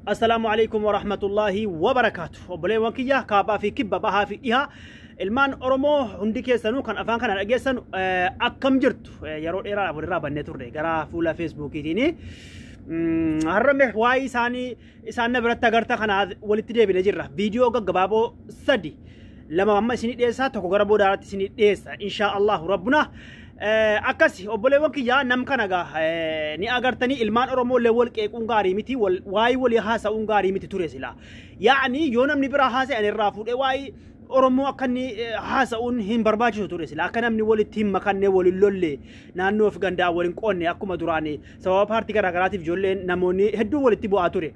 Assalaamu alaikum warahmatullaahi wabarakaatu. Obboleewwan kiyya kaabaa fi kibba, bahaa fi dhihaa, ilmaan Oromoo hundi keessanuu kan afaan kana dhageessan, akkam jirtu? Yeroo dheeraadhaaf walirraa bannee turre gara fuula Feesbuukiitiin. Har'a waa'ee isaanii isaan na biratti agarta kana walitti deebinee jirra. Viidiyoo gaggabaaboo sadi, lama amma isinii dhiyeessaa, tokko gara boodaatti isinii dhiyeessa. Inshaa Allahu rabbuna. Akkas obboleewwan kiyyaa, nam kana gaa ni agartanii, ilmaan Oromoo illee wal qeequun gaarii miti, waa'ee walii haasa'uun gaarii miti ture sila. Yaa'ni yoo namni biraa haasa'e irraa fuudhee waa'ee Oromoo akka inni haasa'uun hin barbaachisu ture sila. Akka namni walitti hin makanne, waliin lolle, naannoo fi gandaa waliin qoonne, akkuma duraanii sababa paartii garaagaraatiif ijoolleen namoonni hedduun walitti bu'aa ture.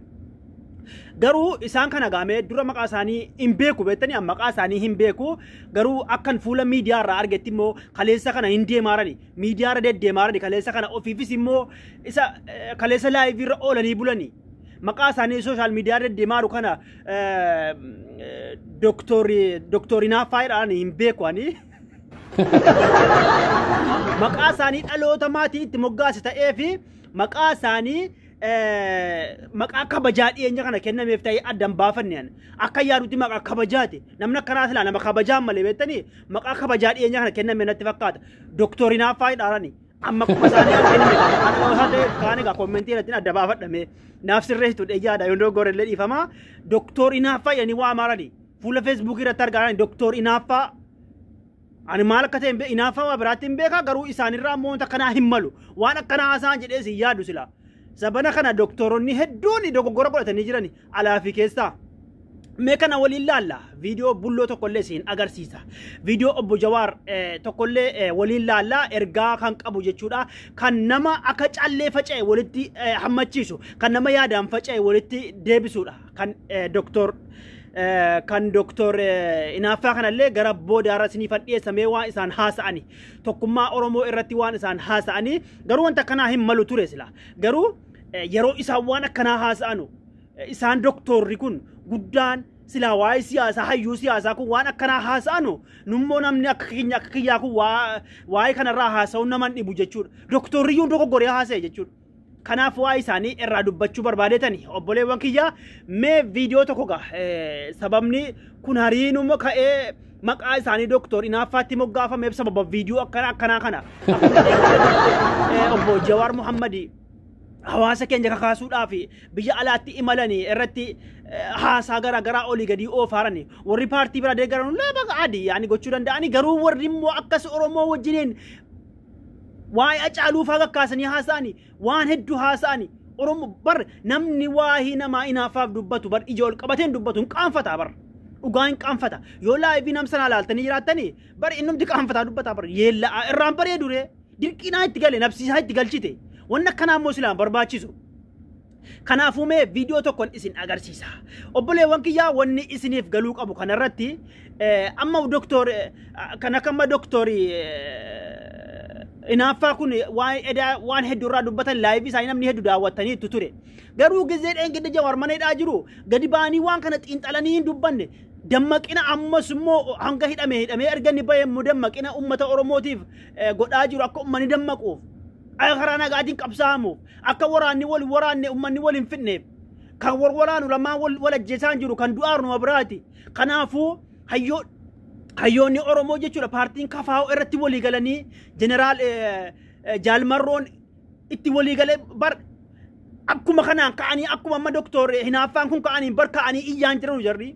Garuu isaan kana gaamee dura maqaa isaanii hin beeku, beektanii, maqaa isaanii hin beeku. Garuu akkan fuula miidiyaa irraa argetti immoo kaleessa kana hin deemaarani, miidiyaa irra deddeemaarani. Kaleessa kana ofiifis immoo isa kaleessa live irra oolanii bulani. Maqaa isaanii social media irra deddeemaaru kana Dooktor Inaaffaa jedhaan hin beeku ani. Maqaa isaanii dhaloota maatii itti moggaase ta'ee fi maqaa isaanii maqaa kabajaa dhiyeenya kana kennameef ta'ee addan baafanne. Akka yaadutti maqaa kabajaati. Namni akkanaa silaa nama kabajaa malee, beektanii, maqaa kabajaa dhiyeenya kana kenname natti fakkaata. Dooktor Inaaffaa jedhaani. Amma akkuma isaanii kenname maqaa dhalootaa ta'e kaan egaa comment irratti adda baafadhame. Naaf sirreessitu dheeyyaadha, yoo dogoggore illee dhiifama. Dooktor Inaaffaa jedhanii waamaarani. Fuula Feesbuukii irratti argaa Dooktor Inaaffaa. Ani maal akka ta'e Inaaffaa waa biraatti hin beekaa, garuu isaanirraa immoo wanta akkanaa hin malu. Waan akkanaa haasa'an jedhee si yaadu sila. Sabana kana dooktoronni hedduun dogoggora godhatanii jiran alaa fi keessaa. Mee kana waliin laalla. Viidiyoo bulloo tokkollee isin agarsiisa. Viidiyoo obbo Jawaar tokkollee waliin laalla, ergaa kan qabu jechuudha. Kan nama akka callee faca'e walitti hammachiisu, kan nama yaadaan faca'e walitti deebisuudha. Kan doktor Inaaffaa kanallee gara boodaarra isiniifan dhiyeessamee waan isaan haasa'ani. Tokkummaa Oromoo irratti waan isaan haasa'ani. Garuu wanta akkanaa hin malu ture sila. Garuu yeroo isaan waan akkanaa haasa'anu, isaan doktorri kun guddaan silaa waa'ee siyaasaa, hayyuu siyaasaa kun waan akkanaa haasa'anu, nummoo namni akka keenya akka kiyyaa kun waa'ee kanarraa haasa'uun nama hin dhibu jechuudha. Doktorriyyuun dogoggoree haasa'e jechuudha. Kanaaf waa'ee isaanii irraa dubbachuu barbaadetani, obboleewwan kiyyaa. Mee viidiyoo tokko gaa sababni kun hariinuma ka'ee maqaa isaanii Doktor Inaaffaatti moggaafameef sababa viidiyoo akkana akkanaa kana obbo Jawaar Muhammadi hawaasa keenya kakaasuudhaaf biyya alaatti imalanii irratti haasaa garaa garaa olii gadii oofaarani. Warri paartii bira deeggaran baqa adii yaani gochuu danda'ani, garuu warri immoo akkas Oromoo wajjiniin waa'ee Hacaaluu fa'aa kakkaasanii haasa'ani, waan hedduu haasa'ani. Oromoo bar namni waa'ee namaa inaaffaaf dubbatu bar ija ol qabateen dubbatu hin qaanfata, bar dhugaa hin qaanfata. Yoo live nam sanaa laaltanii jiraattanii bar innumti qaanfataa dubbata, bar yeella'aa irraan bareedu ree dirqinaa itti gale, nafsiisaa itti galchite. Wanni akkanaa immoo silaan barbaachisu. Kanaafuu mee viidiyoo tokkoon isin agarsiisa. Obboleewwan kiyyaa, wanni isiniif galuu qabu kanarratti amma doktor kan akka amma doktorii Inaaffaa kun waan hedduu irraa dubbatan, live isaanii namni hedduu daawwattanii itti ture. Garuu gizee dheengadda Jawaar mana hidhaa jiru gadi ba'anii waan kana xiinxalanii hin dubbanne. Dammaqina ammas immoo hanga hidhamee hidhamee erga inni bahee immoo dammaqina uummata Oromootiif godhaa jiru, akka uummanni dammaquuf, akka karaa nagaatiin qabsaa'amuuf, akka waraanni wal waraanne, uummanni wal hin fidneef, kan wal waraanu lamaan wal ajjeesaan jiru, kan du'aaru nama biraati. Kanaafuu hayyoonni Oromoo jechuudha, paartiin KFO irratti walii galanii, jeneraal Jaalmarroon itti walii galee bar akkuma kanaan ka'anii, akkuma amma Doktor Hinaaffaan kun ka'anii bar ka'anii iyyaan jiran jarri.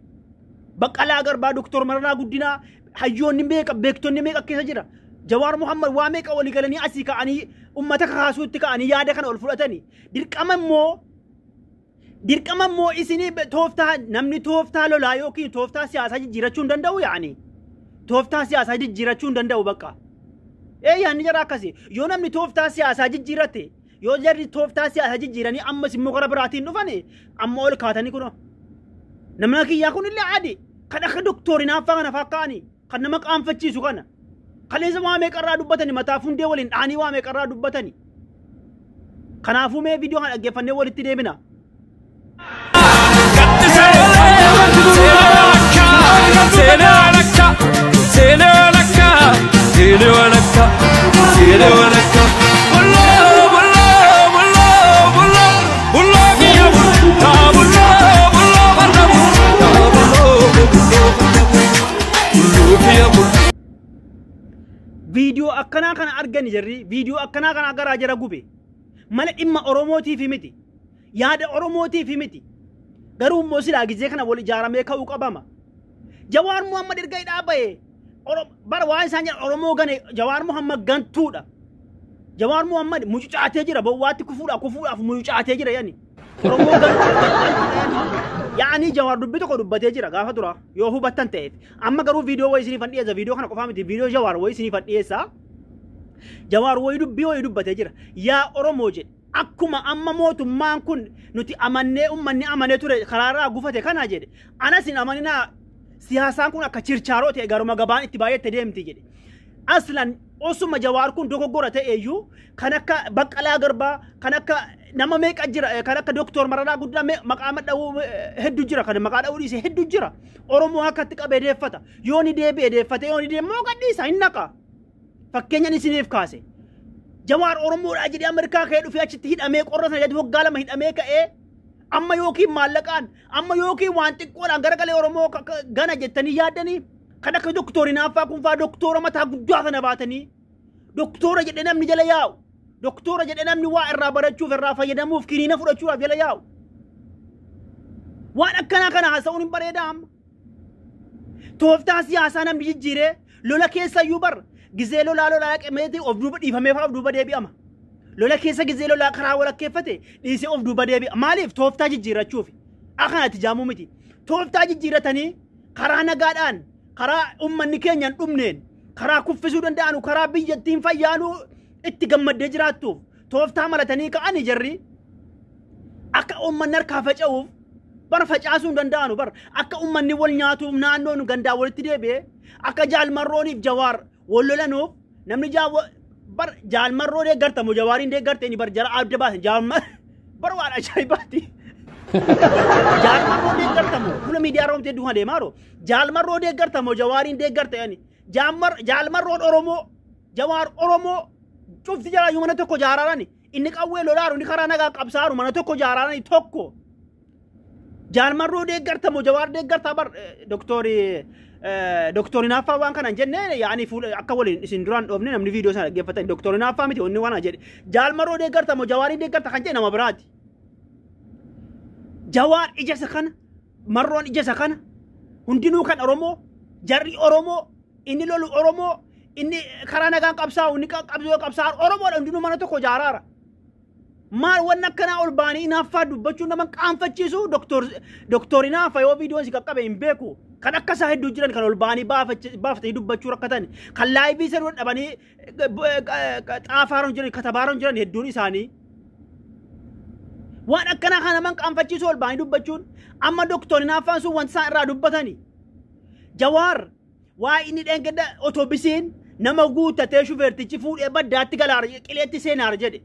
Baqqalaa Garbaa, Doktor Mararaa Guddinaa, hayyoonni meeqa, beektonni meeqa keessa jira. Jawaar Muhammad waa meeqa walii galanii asii ka'anii ummata kakaasuutti ka'anii yaada kana ol fudhatanii. Dirqama immoo isinii tooftaa, namni tooftaa lolaa yookiin tooftaa siyaasaa jijjiirachuu hin danda'u yaani. Tooftaa siyaasaa jijjiirachuu hin danda'u bakka. Ee, yaanni jara akkasi. Yoo namni tooftaa siyaasaa jijjiirate, yoo jarri tooftaa siyaasaa jijjiiranii ammas immoo gara biraatiin dhufani, amma ol kaatanii kunoo. Namni kiyyaa kun illee adi kan akka Doktor Hinaaffaa kana fakkaani kan nama qaanfachiisu kana. Kaleessa waa meeqarraa dubbatani, mataa fundee waliin dhaanii waa meeqarraa dubbatani. Kanaafuu mee viidiyoo kana dhaggeeffannee walitti deebina. Seenaa lakka, seenaa lakka, seenaa lakka, seenaa lakka. Bulloo, bulloo, bulloo, bulloo, bulloo kiyya bulloo, bulloo. akkanaa kana argani jarri viidiyoo akkanaa kana garaa jara gube. Mala dhimma Oromootiif miti. Yaada Oromootiif miti. Garuu immoo silaa gizee kana wal ijaaramee ka'uu qabama. Jawaar Muhammad erga hidhaa ba'ee bara waan isaan jedhan Oromoo gane Jawaar Muhammad gantuudha. Jawaar Muhammad mucucaatee jira bowwaatti kufuudhaaf mucucaatee jira yani. Oromoo gantuudha yani. Yaani Jawaar dubbii tokko dubbatee jira gaafa dura yoo hubattan ta'eef. Amma garuu viidiyoo wayii isiniif dhiyeessa viidiyoo kana qofaa miti viidiyoo Jawaar wayii isiniif dhiyeessa. Jawaar wayii dubbii wayii dubbatee jira. Yaa Oromoo jedhe akkuma amma mootummaan kun nuti amannee uummanni amanee ture karaarraa gufate kana jedhe. Anas hin amaninaa siyaasaan kun akka chirchaaroo ta'e garuma gabaan itti baay'atte deemti jedhe. Aslan osuma Jawaar kun dogoggora ta'e iyyuu kan akka Baqqalaa Garbaa kan akka nama meeqa jira kan akka Doktor Mararaa Guddinaa maqaa dha'uu hedduu jira kan maqaa dha'uu dhiise hedduu jira. Oromoo akkatti qabee deeffata. Yoo ni deebi'e deeffate yoo ni deemmoo gadhiisa hin naqa. Fakkeenyan isiniif kaase. Jawaar Oromoodhaa jedhee Ameerikaa ka'ee dhufee achitti hidhamee qorra sana jedhee waggaa 2 hidhamee ka'ee amma yookiin maallaqaan amma yookiin waan xiqqoodhaan garagalee Oromoo gana jettanii yaaddanii kan akka doktorii naaffaa kun faa doktora mataa guddaa sana baatanii doktora jedhee namni jala yaa'u doktora jedhee namni waa irraa barachuuf irraa fayyadamuuf kiniina fudhachuudhaaf jala yaa'u. Waan akkanaa kana haasa'uun hin bareedaa amma. Tooftaa siyaasaa namni jijjiiree lola keessa iyyuu bar gizee lolaa lolaa qemeetii of duuba dhiifamee fa'aa of duuba deebi'ama. Lola keessa gizee lolaa karaa walakkeeffate dhiisee of duuba deebi'a. Maaliif tooftaa jijjiirrachuuf? Akkanatti jaamuu miti. Tooftaa jijjiirratanii karaa nagaadhaan karaa uummanni keenya hin dhumneen karaa kuffisuu danda'anu karaa biyyattiin fayyaanuu itti gammaddee jiraattuuf tooftaa malatanii ka'anii jarri akka uummanni harkaa faca'uuf bara facaasuu hin danda'anu bara akka uummanni wal nyaatuuf naannoon gandaa walitti deebi'ee akka jaalmarrooniif Jawaar wal lolanuuf namni bar jaalmarroo deeggartamu Jawaariin deeggarte ni bar jara adda baasan jaalmar bar waan ajaa'ibaati. Jaalmarroo deeggartamu fuula miidiyaa Oromoo hedduu deemaa jiru. Jaalmarroo deeggartamu Jawaariin deeggarte yani jaalmarroon Oromoo Jawaar Oromoo cufti jalaayyuu mana tokko jaaraarani inni qawwee lolaaru inni karaa nagaa qabsaaru mana tokko jaaraarani tokko. Jaalmarroo deeggartamu Jawaar deeggartaa bar doktori Naaffaa waan kana hin jenne yaani fuula akka waliin isin duraan dhoofne namni viidiyoo sana dhaggeeffatan doktori Naaffaa miti wanni waan jedhe jaalmarroo deeggartamu Jawaarii deeggarta kan jedhe nama biraati. Jawaar ija isa kana marroon ija isa kana hundinuu kan Oromoo jarri Oromoo inni lolu Oromoo inni karaa nagaan qabsaa'u inni qabsoo qabsaa'u Oromoodha hundinuu mana tokko jaaraara. Maal wanni akkanaa ol baanii hinaaffaa dubbachuun nama qaanfachiisu doktori Naaffaa yoo viidiyoon si qaqqabe hin beeku. Kan akka isaa hedduu jiran kan ol baanii baafatanii dubbachuu rakkatan kan live isa dura dhabanii xaafaaroon jiran katabaaroon jiran hedduun isaanii. Waan akkanaa kana nama qaanfachiisu ol baanii dubbachuun amma doktori Naaffaan sun wanta isaan irraa dubbatani. Jawaar waa inni dheengadda otobisiin nama guuttatee shufeertichi fuudhee baddaatti galaara qileetti seenaara jedhe.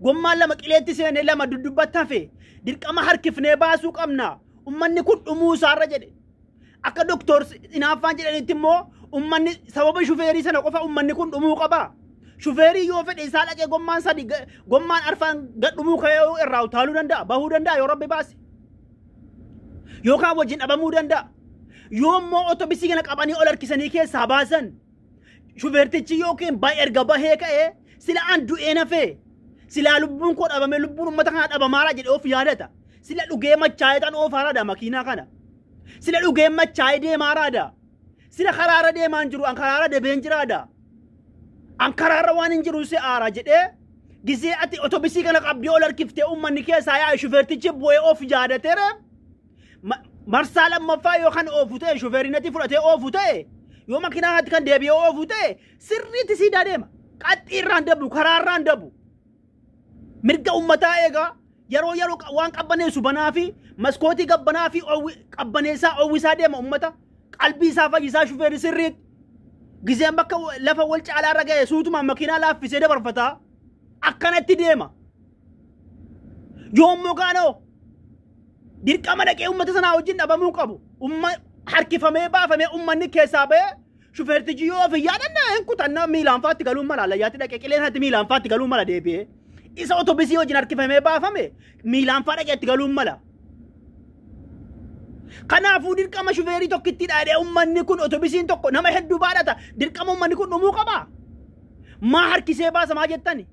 Gommaan 2 qileetti seenee 2 duddubbatti hafe dirqama harkifnee baasuu qabna. Ummanni kun dhumuu isaarra jedhe. Akka doktor Naaffaan jedhanitti immoo ummanni sababa shufeerii sana qofa ummanni kun dhumuu qaba. Shufeerii yoo fedhe isaa dhaqee gommaan 3 gommaan arfaan gad dhumuu ka'ee irraa utaaluu danda'a bahuu danda'a yoo rabbi baase. Yookaan wajjin dhabamuu danda'a. Yoo immoo otobisii kana qabanii ol harkisanii keessaa baasan shufeertichi yookiin erga bahee ka'ee sila an du'ee nafee silaa lubbuun koo dhabame lubbuun uummata kanaa dhabamaara jedhee of yaadata. Sila dhugee machaa'ee tan oofaaraadha makiinaa kana. Sila dhugee machaa'ee deemaaraadha. Sila karaarra deemaan jiru an karaarra debeen jiraadha. An karaarra waan hin jiru si aara jedhee gizee ati otobisii kana qabdee ol harkiftee uummanni keessaa yaa'e shufeertichi bu'ee of yaadateera. Marsaa lammaffaa yoo kan oofu ta'e shufeerinatti fudhatee oofu ta'e yoo makiinaa kan deebi'ee oofu ta'e sirriitti siidaa deema. Qaxxii irraan dabu karaarraan dabu. Mirga uummataa eegaa yeroo yeroo waan qabbaneessu banaa fi maskootii gabbanaa fi qabbaneessaa oowwisaa deema uummata qalbii isaa fayyisaa shufeerri sirriitti. Gizeen bakka lafa wal caalaa irra ga'e suutumaan makiinaa laaffisee dabarfataa akkanatti deema. Yoommoo kaanoo dirqama dhaqee uummata sanaa wajjin dhabamuu qabu. Harkifamee baafamee uummanni keessaa ba'ee shufeertichi yoo of hin yaadanne hin kutannaa miilaan faatti galuu mala allayyaatti dhaqee qilleensaatti miilaan faatti galuu mala deebi'ee. Isa otobisii wajjin harkifamee baafame miilaan faa dhaqee itti galuu mala. Kanaafuu dirqama shufeerii tokkitti dhaadhee uummanni kun otobisiin tokko nama hedduu baadhata dirqama uummanni kun dhumuu qaba. Maa harkisee baasa maa jettani?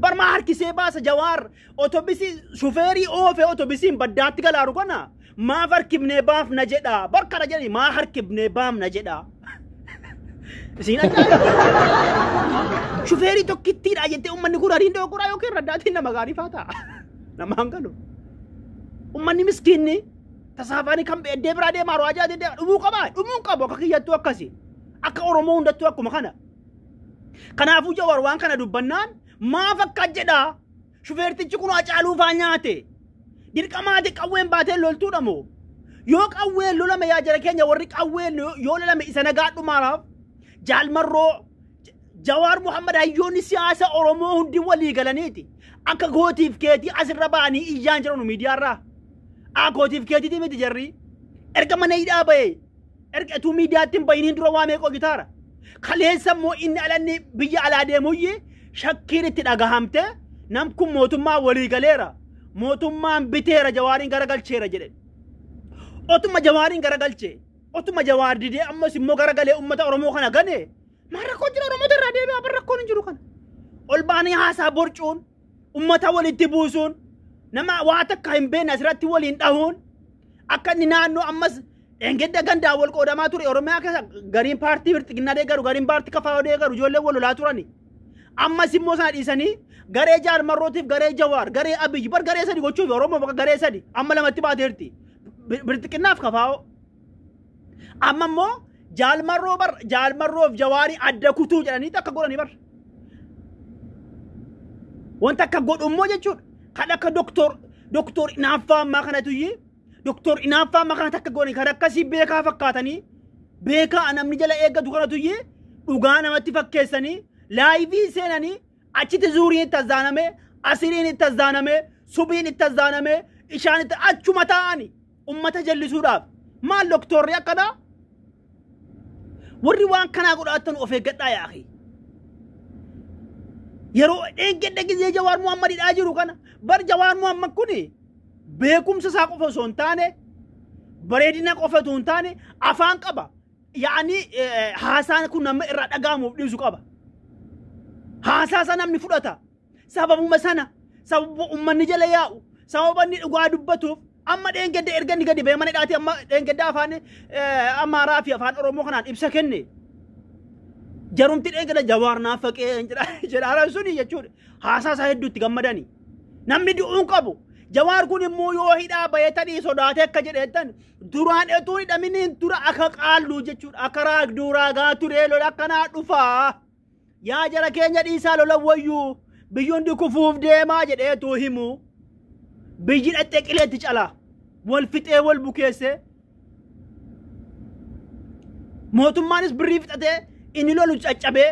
Bar maa harkisee baasa Jawaar otobisii shufeerii oofee otobisiin baddaatti galaaru kana maaf harkifnee baafna jedha. Bar kana jedhani maa harkifnee baafna jedha. Isiin ajaa'iba. Shufeerii tokkittiidha jettee uummanni kun hariin dookuraa yookiin raddaatiin nama gaarii faa ta'a. Namaan galu. Uummanni miskiinni tasaafaanii kan eddee biraa deemaa yeroo ajaa deemaa dhumuu qabaa dhumuu qabu akka kiyyattuu akkasi. Akka Oromoo hundattuu akkuma kana. Kanaafuu Jawaar waan kana dubbannaan maaf akka jedhaa shufeertichi kun Hacaaluu faa nyaate. Dirqamaati qawween baatee loltuudha moo? Yoo qawween lolame yaa jara keenya warri qawween yoo lolame isa nagaa dhumaaraaf Jaalmarroo Jawaar Muhammad hayyoonni siyaasa Oromoo hundi walii galaniiti. Akka gootiif keetii asirra ba'anii iyyaan jiran miidiyaarraa. Gootiif keetiiti miti jarri. Erga mana hidhaa ba'ee erga utuu miidiyaatti hin bahiniin dura waa meeqa hojjetaara. Kaleessa immoo inni alanni biyya alaa deemuyyi shakkiin itti dhagahamte nam kun mootummaa walii galeera. Mootummaan biteera Jawaariin garagalcheera jedhe. Otuma Jawaariin garagalchee otuma Jawaar didee ammas immoo garagalee uummata Oromoo kana gane maal rakkoon jira Oromoota irraa deebi'aa bar rakkoon hin jiru kana. Ol ba'anii haasaa borcuun uummata walitti buusuun nama waa takka hin beekne asirratti waliin dhahuun akka inni naannoo ammas dhengedda gandaa wal qoodamaa ture Oromiyaa keessa gariin paartii Bilxiginnaa deeggaru gariin paartii KFO deeggaru ijoolleen wal lolaa turani. Ammas immoo sana dhiisanii garee Jaalmarrootiif garee Jawaar garee Abiyyi bar garee sadi gochuuf Oromoo bakka garee sadi amma lamatti baateerti. Bilxiginnaaf KFO. Amma immoo Jaalmarroo bar Jaalmarroof Jawaarii adda kutuu jedhanii akka godhanii bar. Wanta akka godhu immoo jechuudha. Kan akka Doktor Inaaffaa ammaa kanatu iyyee Doktor Inaaffaa ammaa kanatti akka godhanii kan akkasii beekaa fakkaatanii beekaa namni jala eeggatu kanatu iyyee dhugaa namatti fakkeessanii laayivii seenanii achitti zuuriin itti azzaaname asiriin itti azzaaname subiin itti azzaaname ishaan itti achuma taa'ani ummata jallisuudhaaf maal doktorri akkanaa warri waan kanaa godhaatan of eeggadhaa yaaqi. Yeroo dhengedda gizee Jawaar Muhammad hidhaa jiru kana bar Jawaar Muhammad kuni beekumsa isaa qofa osoo hin taane bareedina qofa osoo hin taane afaan qaba. Yaani haasaan kun nama irraa dhaga'amuuf dhiisu qaba. Haasaa sana namni fudhata. Sababuma sana sababa uummanni jala yaa'u sababa inni dhugaa dubbatuuf amma dhengedda erga inni gadi ba'ee mana hidhaati amma dhengedda afaan Amaaraa fi afaan Oromoo kanaan ibsa kenne. Jarumti dhengedda Jawaar naafaqee jedhaan suni jechuudha. Haasaa isaa hedduutti gammadani. Namni du'uun qabu. Jawaar kun immoo yoo hidhaa ba'ee tadhii sodaatee akka jedheettan duraan etuu hidhaminiin dura akka qaalluu jechuudha. Akka raagduu raagaa turee lola akkanaa dhufaa. Yaa jara keenya dhiisaa lola wayyuu biyyoonni kufuuf deemaa jedheetu himu. Biyyi dhattee qileetti calaa. Wal fixee wal bukeessee. Mootummaanis birrii fixatee inni lolu caccabee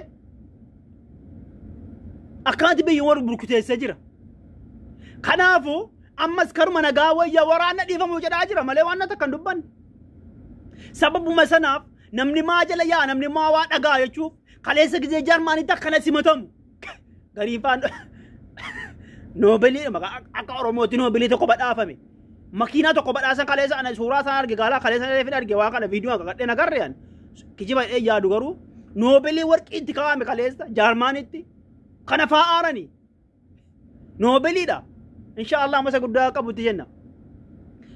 akkanatti biyyi wal burkuteessee jira. Kanaafuu ammas karuma nagaa wayya waraana dhiifamu jedhaa jira malee waan takka hin dubbanne. Sababuma sanaaf namni maa jala yaa namni maa waa dhagaa jechuuf kaleessa gizee Jarmaanitti akkana simatamu. Gariin faan Noobelii akka Oromootti Noobelii tokko badhaafame. Makiinaa tokko badhaasan kaleessa ana suuraa isaan arge gaalaa kaleessa illee arge waa kana viidiyoo akka gadheen agarre an kijiba jedhee yaadu garuu Noobelii warqii itti kaa'ame kaleessa Jarmaanitti kana faa aarani. Noobeliidha. Insha Allah masa guddaa qabutti jenna.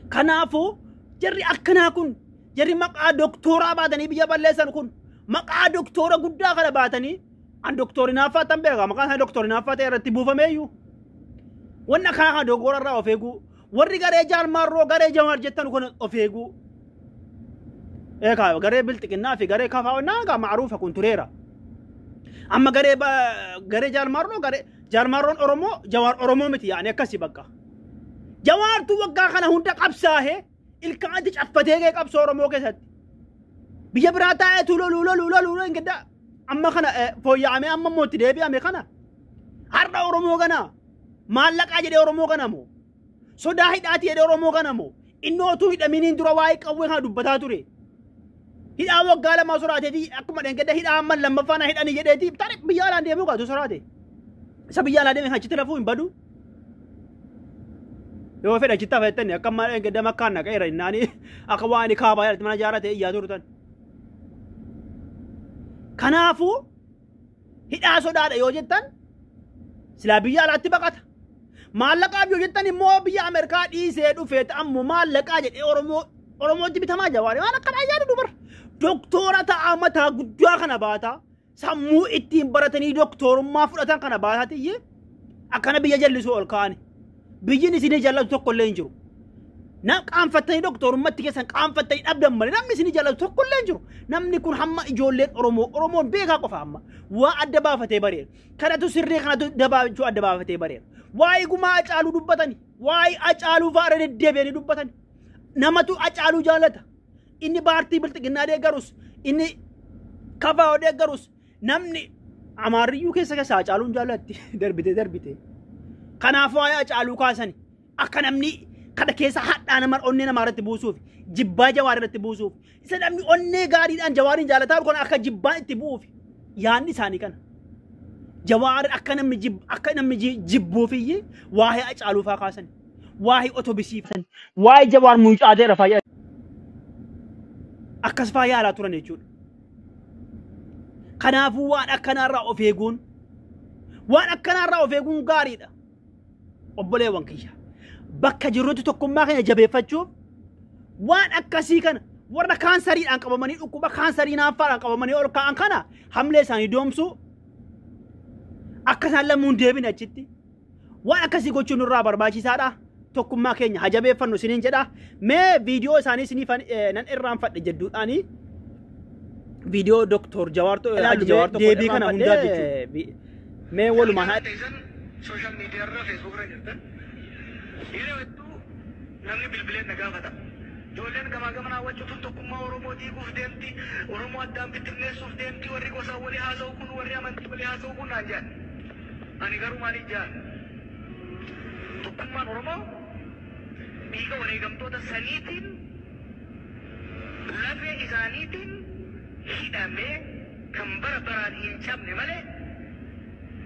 Kanaafuu jarri akkanaa kun jarri maqaa doktooraa baatanii biyya balleessan kun maqaa doktoora guddaa kana baatanii an doktoori Inaaffaa tan beeka maqaan isaa doktoori Inaaffaa ta'e irratti buufameeyyuu. Wanni akkanaa kana dogoggora irraa of eeguu warri garee Jaalmarroo garee Jawaar jettan kun of eeguu. Eegaa garee Bilxiginnaa fi garee KFO naagaa ma'aruufa kun tureera. Amma garee Jaalmarroo garee Jaalmarroon Oromoo Jawaar Oromoo miti yaani akkasi bakka. Jawaartu waggaa kana hunda qabsaa'ee ilkaanti caffatee ga'e qabsoo Oromoo keessatti. Biyya biraa taa'eetu loluu loluu loluu hin gadda. Amma kana fooyya'amee amma immoo itti deebi'ame kana. Har'a Oromoo kana maallaqaa jedhee Oromoo kana moo sodaa hidhaati jedhee Oromoo kana moo inni otuu hidhaminiin dura waa'ee qawwee kana dubbataa ture. Hidhaa waggaa lamaa sodaateeti akkuma dhengedda hidhaa amma lammaffaa na hidhanii jedheeti tarii biyya alaan deemuu qaatu sodaate. Isa biyya alaa deemee achitti lafuu hin badu. Yoo fedha achitti hafa jettanii akka ammaa dhengedda makkaan naqeera innaani akka waan inni kaabaa jedhatti mana ijaarratee iyyaa turtan. Kanaafuu Hidhaa sodaadha yoo jettan silaa biyya alaatti baqata. Maallaqaaf yoo jettan immoo biyya Ameerikaa dhiisee dhufee ammoo maallaqaa jedhee Oromootti bitamaa Jawaari. Waan akkanaa yaadu dubara. Doktora ta'aa mataa guddaa kana baataa sammuu ittiin baratanii doktorummaa fudhatan kana baataa tiyyee akkana biyya jallisuu ol kaa'ani. Biyyin isinii jallatu tokko illee hin jiru. Qaanfattanii doktorummatti keessan qaanfattanii dhabdan malee namni isinii jallatu tokko illee hin jiru. Namni kun hamma ijoolleen Oromoon beekaa qofa amma waa adda baafatee bareera. Kanatu sirrii kanatu dabaachuu adda baafatee bareera. Waa'ee gumaa Hacaaluu dubbatani. Waa'ee Hacaaluu fa'aa irra deddeebi'anii dubbatani. Namatu Hacaaluu jaallata. Inni paartii bilxiginnaa deeggarus, inni KFO deeggarus, namni Amaariyyuu keessa keessa Hacaaluun jaallatti darbite darbite. Kanaaf waa'ee Hacaaluu kaasani akka namni kana keessa hadhaa nama onnee namaa irratti buusuuf, jibbaa Jawaar irratti buusuuf, isa namni onnee gaariidhaan Jawaariin jaalataa kun akka jibbaan itti bu'uuf yaadni isaanii kana. Jawaar akka namni jibbuufiyyi waa'ee Hacaaluu fa'aa kaasani. Waa'ee otobisii kaasani. Waa'ee Jawaar mucaateera fa'aa akkas fa'aa yaalaa turan jechuudha. Kanaafuu waan akkanaarraa of eeguun gaariidha. Obboleewwan kiyya. Bakka jirrutti tokkummaa keenya jabeeffachuuf waan akkasii kana warra kaansariidhaan qabamanii dhukkuba kaansarii naaffaadhaan qabamanii ol ka'an kana hamlee isaanii doomsuu akka isaan lammuun deebine achitti waan akkasii gochuun nurraa barbaachisaadha. Tokkummaa keenya haa jabeeffannu isiniin jedha. Mee viidiyoo isaanii isiniif nan irraanfadhe jedhuudhaani viidiyoo Doktor Jawaar Jawaar deebii kana hundaaf jechuudha. Mee walumaan haa social media irra Facebook irra jirtan yeroo hedduu namni bilbileen na gaafata. Ijoolleen gamaa gamana hawwachuutu tokkummaa Oromoo diiguuf deemti, Oromoo addaan bittinneessuuf deemti, warri gosa walii haasa'u kun, warri amantii walii haasa'u kun naan jedhan. Ani garuu maaliif jedhan? Tokkummaan Oromoo dhiiga wareegamtoota saniitiin lafee isaaniitiin hidhamee kan bara baraan hin cabne malee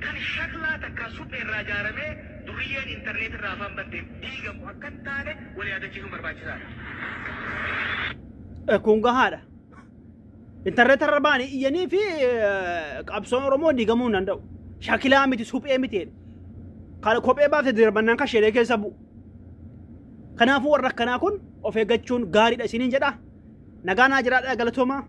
kan shaklaa takka suphee irraa ijaaramee duriyyeen intarneet irraa afaan bantee diigamu akka hin taane wal yaadachiisuun barbaachisaadha. Kun gahaadha. Intarneet irra ba'anii iyyanii fi qabsoon Oromoo diigamuu hin danda'u. Shakilaa miti suphee miti. Kophee baafte darbannaan kan sheelee keessa bu'u. Kanaafuu warra akkanaa kun of eeggachuun gaariidha isiniin jedha. Nagaa naa jiraadha galatoomaa.